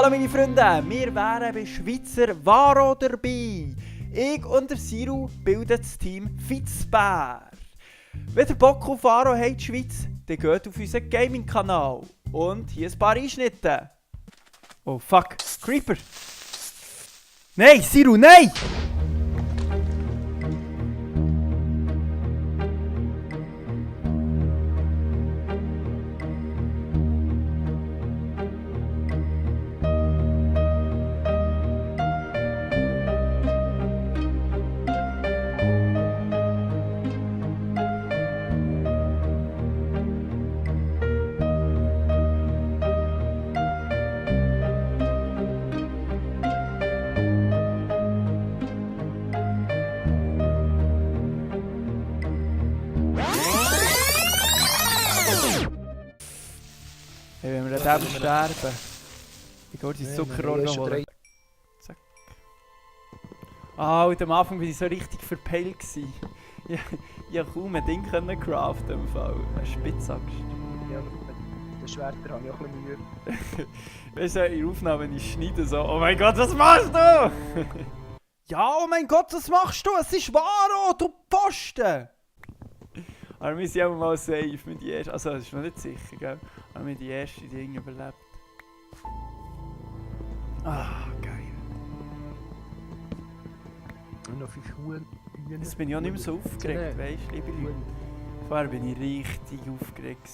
Hallo meine Freunde, wir wären bei Schweizer Varo dabei. Ich und der Siru bilden das Team Fitzbär. Wenn ihr Bock auf Varo habt, Schweiz, dann geht auf unseren Gaming-Kanal. Und hier ein paar Einschnitte. Oh fuck, Creeper! Nein, Siru, nein! Hey, wenn wir an dem sterben, ich gehe die Zuckerrohr holen. Zack. Ah, und am Anfang war ich so richtig verpeilt. Ich konnte kaum ein Ding craften im Fall. Eine Spitzaxt. Ja, mit den Schwertern habe ich auch ein bisschen Mühe. Weißt du, in der Aufnahme, wenn ich schneide so, oh mein Gott, was machst du? Ja, oh mein Gott, was machst du? Es ist Varo, du Posten! Aber wir sind auch mal safe mit die ersten, also das ist noch nicht sicher, gell? Aber wir haben die ersten Dinge überlebt. Ah, geil. Und noch 5 Huhn. Jetzt bin ich auch nicht mehr so aufgeregt, weißt du, liebe Leute. Vorher bin ich richtig aufgeregt.